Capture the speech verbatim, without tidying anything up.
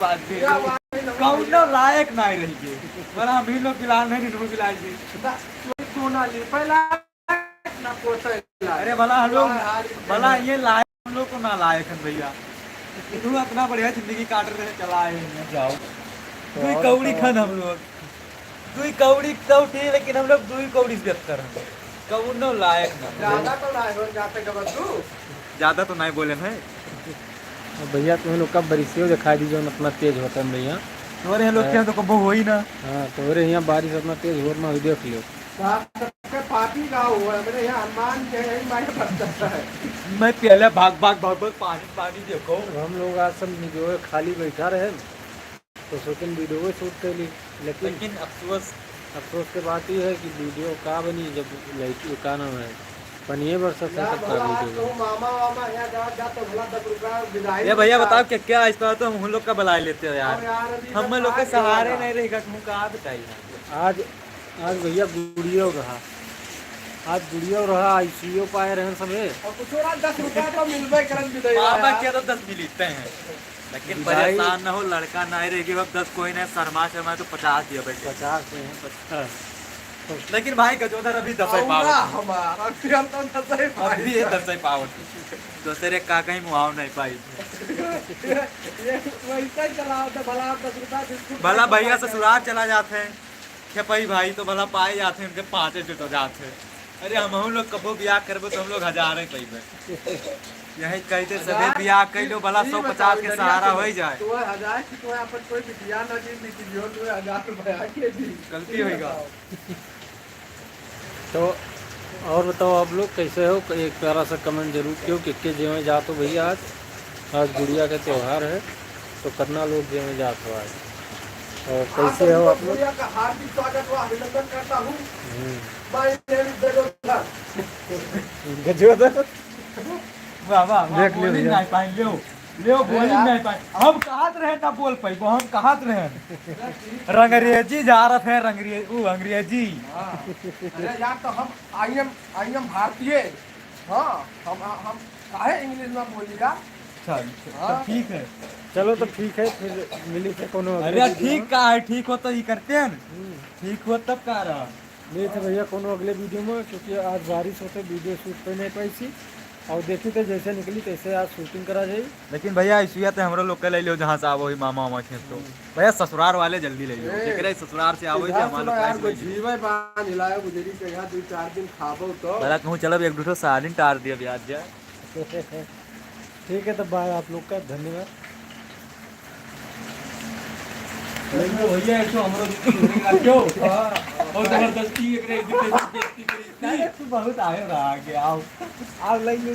बात भी। कौनो लायक नाहीं रही के। भला हम ही लोग बिलाए नहीं, इनको बिलाए जी। ना, कोई कोना ली, पहला ना कोता लायक। अरे भला हम लोग, हाँ, हाँ, भला ये लायक हम लोग को ना लायक है भैया। तू इतना बढ़िया जिंदगी काट रहे, चला आए हैं। जाओ। दुई कौड़ी खन हम लोग। दुई कौड़ी तो ठीक, लेकिन हम लोग दुई कौड़ी से बेहतर हैं। कौनो लायक ना। ज्यादा तो ना हो जाते गबद्दू। ज्यादा तो नहीं बोले हैं। अब भैया तुम्हें लोग का बरिसियो दिखा दी जो अपना तेज होता है भैया। तोरे यहाँ लोग हाँ। के यहाँ तो कबो होई ना। हाँ, तोरे यहाँ बारिश अपना तेज होत ना होई, देख लियो। साहब, सबके पापी गाँव हो, हमरे यहाँ हनुमान के यही मारे बरसता है। मैं पहले भाग, भाग, भाग, भाग पानी, पानी देखो। अब हम लोग आज सब जो है खाली बैठा रहे, तो सोचन वीडियो शूट कर ली, लेकिन लेकिन अफसोस अफसोस के बात ये है कि वीडियो का बनी जब लड़की का नाम है, पनिये बरसत है, तब का वीडियो बनी? मामा, वामा यहाँ जा, जा तो भला दस रुपया विदाई ये भैया का। बताओ क्या, क्या इस बार तो हम लोग का बुला लेते हो यार। अरे यार, अभी हम तक लोग के बात सहारे हुआ नहीं रहेगा, तुम का बताइए। आज, आज भैया गुड़ियो रहा, आज गुड़ियो रहा, आईसीयू पाए रहन सबे। और कुछ और दस रुपया तो मिलबे करन विदाई बाबा यार। क्या तो दस मिलते हैं। लेकिन भाई परेशान ना हो, लड़का ना रह गए, अब दस कोई ना, शर्मा शर्मा तो पचास दिया बैठे। पचास में है, पचास। लेकिन भाई गजोधर अभी दस ही पावत है। हमारा अभी हम तो दस ही अभी ये पावत। दस ही पावत है। दूसरे का कहीं मुहाव नहीं पाई। ये वैसा ही चलाओ तो भला दस रुपया बिस्कुट भला खा के भैया खा ससुराल चला जाते हैं। खेपई भाई तो भला पाए जाते हैं, उनके पाँचे से तो जाते हैं। अरे, हमहू लोग कबो बियाह करबो तो हम लोग हजारे पइबे। यही कहते अरे सभे यार, बियाह कर लो, भला ई सौ पचास बताओ, के जरिया सहारा से हो ही जाए। तू हजार की तू अपन कोई बिटिया ना दी, दी कि जो तू हजार रुपया के दी। गलती होई गा। तो और बताओ आप लोग कैसे हो, एक प्यारा सा कमेंट जरूर कियो कि के जेवे जात हो भैया आज। आज गुड़िया के त्योहार है, तो कितना लोग जेवे जात हो आज? और कैसे हो आप लोग? गुड़िया का हार्दिक स्वागत व अभिनंदन करता हूँ। हम्म। My name is गजोधर। गजोधर? वाह, वाह, वाह, देख लियो बोली भैया। नहीं पाई, लियो, लियो, बोली अरे यार। नहीं पाई। हम कहत रहे ना बोल पाई, वो हम कहत रहे। रंगरेजी जा रहा है, रंगरे-, वो अंग्रेजी। हाँ। अरे यार, तो हम, I am, I am भारतीय। हाँ, हम, हम काहे इंग्लिश में बोली का? अच्छा, अच्छा, हाँ। तब ठीक है। चलो, तो ठीक है, फिर मिली थे कोनो अगले अरे, वीडियो में। ठीक का है, ठीक हो तो ये करते हैं ना। हम्म। ठीक हो तब का रहा। मिली थे भैया कोनो अगले वीडियो में, क्योंकि आज बारिश होते वीडियो शूट पे नहीं पाई थी। और देखी थे जैसे निकली तैसे आज शूटिंग करा जाई। लेकिन भैया, इसुया ते हमरो लोग के ले लियो, जहाँ से आवो ही मामा वामा खेत तो। हम्म। भैया, ससुराल वाले जल्दी ले लियो, ए, जेकरे ससुराल से आवो ही, इधर हमारे सुनो लोग यार, के कोई ले लियो। जीवे बांध हिलायो, गुजरी के यहाँ दो चार दिन खाबो तो। भला कहूँ चलब, एक दूसरे सालिन टार दिया ब्याज जा। ठीक है, तो बाय आप लोग का, धन्यवाद। लेकिन भैया, एक तो हमरो दुखी होने का क्यों? हाँ। और जबरदस्ती एक रहे, इतनी बेइज्जती करी। नहीं, तू बहुत आयो रहा आगे, आओ। आओ, लाइन में